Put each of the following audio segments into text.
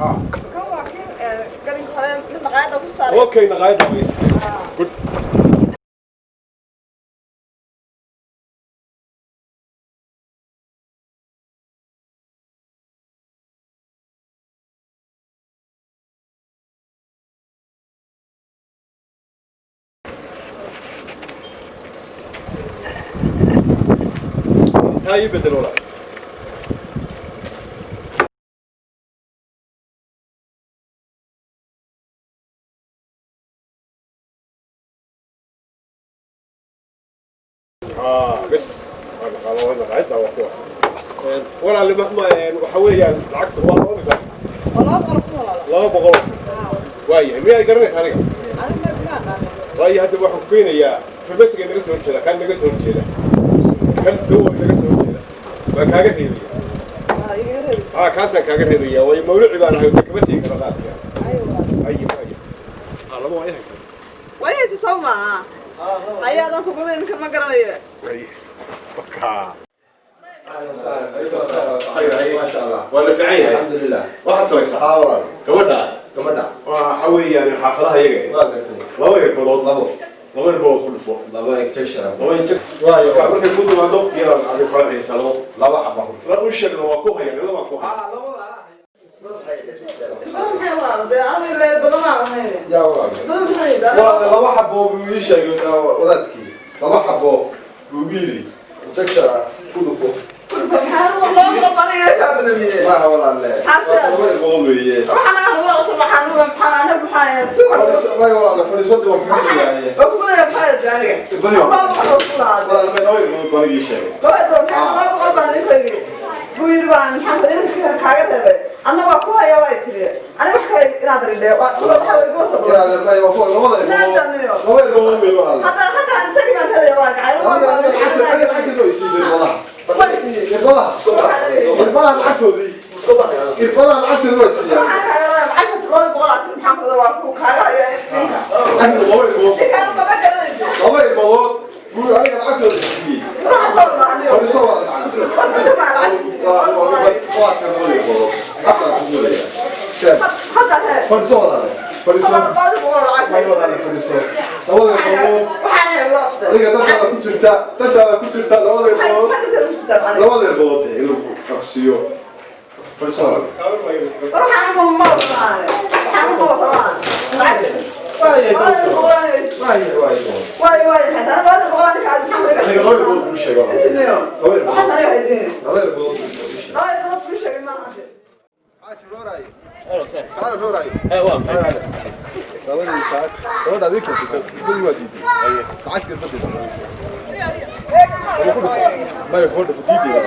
Kan waa kii galinka hore mid naqaayada ku saaray. Okay, naqaayadda waysa. Good. Taa ii bedel walaal. Bes naqaayadda waa kuwaas walaal. Waxa weeyaan lacagta waa laba mise? Waa 200,000 walaalo. 200, waayahay. Miyaad garanaysa aniga? Aniga ma aqaanin. Waayo, hadda waxaan ku geynayaa farmasiga naga soo horjeeda, kan naga soo horjeeda, kan dhow naga soo horjeeda waan kaaga reebaya. Waa iga reebaysaa? Haa, kaasaan kaaga reebaya, waayo mawluci baan ahay, kama tegi karo qaadka. Ayo walaalo. Aye, waaya. Laba waa i haysaa. Waa haysa soo maaha? Hayaadan kugu iminka ma garanayo. Aye, wakaa. Maasha Allah. Waa la fiican yahay. Alxamdulilah. Waxaad samaysaa Haa walaal. gabadha. Gabadha. Waxa weeyaan xaafadaha iyaga eh. Waa gartay. Laba irbadood. Labo. Laba irbadood ku dhufo. Laba injection. Laba injection. Waayo. Markay ku timaado iyadaan adiga kula celisaa labo. Laba xaba. La u sheegna waa ku hayaan, iyada waa ku hayaan. Haa, labada. Badan maxay walaalo? Dee anigu ilaa badan baan ahayn. Yaa walaal. Badan maxay? Walaal, laba xabo buu ii sheegay wadaadkii. Laba xabo buu igu yidhi injection ku dhufo. Maxaa 200 baan iga kaa badamiyey? Maaha walaalle. Xasan. Laba irbadood weeye. Waxaan anaga nagula qabsan, maxaan maxaan anaga maxaa tuuga? Waayo walaal, fadhiisada waa kugu dhigaaye. Waa ku badaya maxaa aniga? Irbadii waa. 200 oo ku lahaad. Walaal, laba irbadood baan ii sheegay. Laba irbadood maxaa? 200 baan idinka yidhi buu yidhi, baan maxaan idinka kaaga reebay, anna waa ku haya waa tiri. Aniga wax kale inaad ridhe waa waxa way igu soo Yaa adeer, waa kuwa labada irbadood. Laba irbadood weeye walaal. Haddana isagii baan helaya, waa gacay. Lacagta way siiyey irbadaha. Way siiyey. Irbadaha. Irbadaha lacagtoodii. Irbadaha lacagtoodii way siiyeen. Waxaan kaaga rabaa lacagta 200 aad maxaan ku waa ku kaaga haya ninka. Laba irbadood. Ninkaan maba garanayso. Laba irbadood buu aniga lacagtooda siiyey. Ruuxa soo maaniyo. Fadhiiso waa lacag. Waa fadhiso lacagtiisa. Waa kan laba irbadood. Afkaan ku guulaya. Hadda hee. Fadhiiso walaale. Fadhiiso. 200 lacag. May walaale, fadhiiso. Labada irbadood. Waxaan igula qabsaday. Adiga dantaada ku jirta. Dantaada ku jirta labada irbadood. Maxay danteeda ku jirtaa adiga? Labada irbadood dee in lagu qabsiiyo. Fadhiiso walaale. Waxaan ma warramaan. Waxaan ma warramaan. Lacagta. Waaye. 200 Waaye waaye. Waay waay, haddana 200 aniga aad maxaa iga Aniga laba irbadood buu sheegay walaale. Isniyo. Laba irbadood. Waxaas aniga haydiin. Laba irbadood buu sheegay. Laba irbadood buu sheegay maaha. تعال roray. Labadii saac gabadha adiga keentay irbadii waa diiday, lacagtii irbadii maya, gabadha ku diiday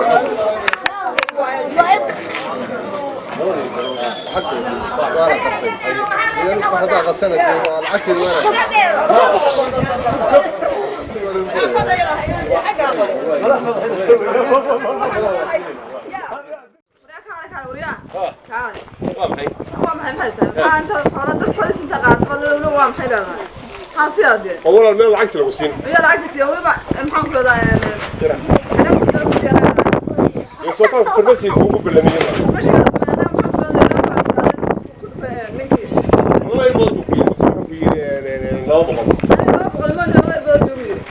lacagteedii waana qasay. Idan haddaa qasana dee waa lacagteedi waana. Waryaa, kaale kaale, waryaa. Kaale. Waa maxay? Waa maxay tahay? Maxaa inta xoolo dad xoolihiisa inta qaato bal waa maxay leedahay? Maxaa sidaa dee? Oo walaal, meel lacagta lagu siin. Miyaa lacagta siiya weliba maxaan ku leedahay? Jira. Aniga ku siiya leedahay. Iyo sootaan farmasiga kugu ballamiyey. Meesha anaga maxaan ku leedahay ku dhufay ninkii. Laba irbadood buu ku yidhi mise wuxuu ku yidhi 200? Aniga 200 ma laba irbadood buu yidhi.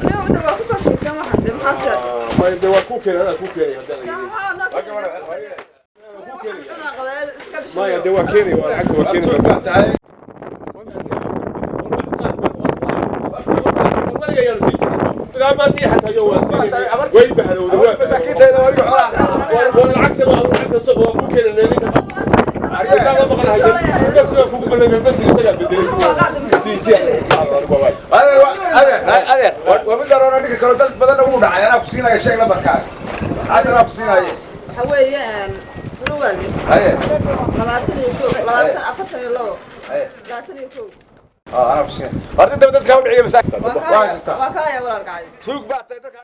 Aniga midda waa ku soo shubteen waxaan dee maxaa sidaa? May dee, waa kuu keenay, anaa kuu keenay haddaan la yidhi. Maxaa noo keenay? Kuu keenaya. Cunaa qabaa iska bishiyo. Maya dee, waa keenay, waa lacagta waa keeni doontaa. Weliga ayaanu siin jirin ilaa maanta iyo xataa iyo waa siinayna. Way bahalowday waa Masaakiintayda waa adiga xoolaha. Waa lacagta, waa lacagta, waa ku keenanay ninka. Intaan la maqlahay bas waa kugu ballamay, bas isagaa bedelay. Si si. Adeer, adeer, adeer, waa mid daroona ninka kale dad badan ugu dhacay. Anaa ku siinaya, sheeg lambarkaaga. Lacagta anaa ku siinaya. Waxa weeye furuwaali. Haye. 21, 20, 42. Haye. 21. Aa, anaa ku siinaya. Horta dadka u dhiciya masaakiinta. Waa Waa kaaya haysata. waa kaaya walaalkacay. Tuug baa tahay dadka.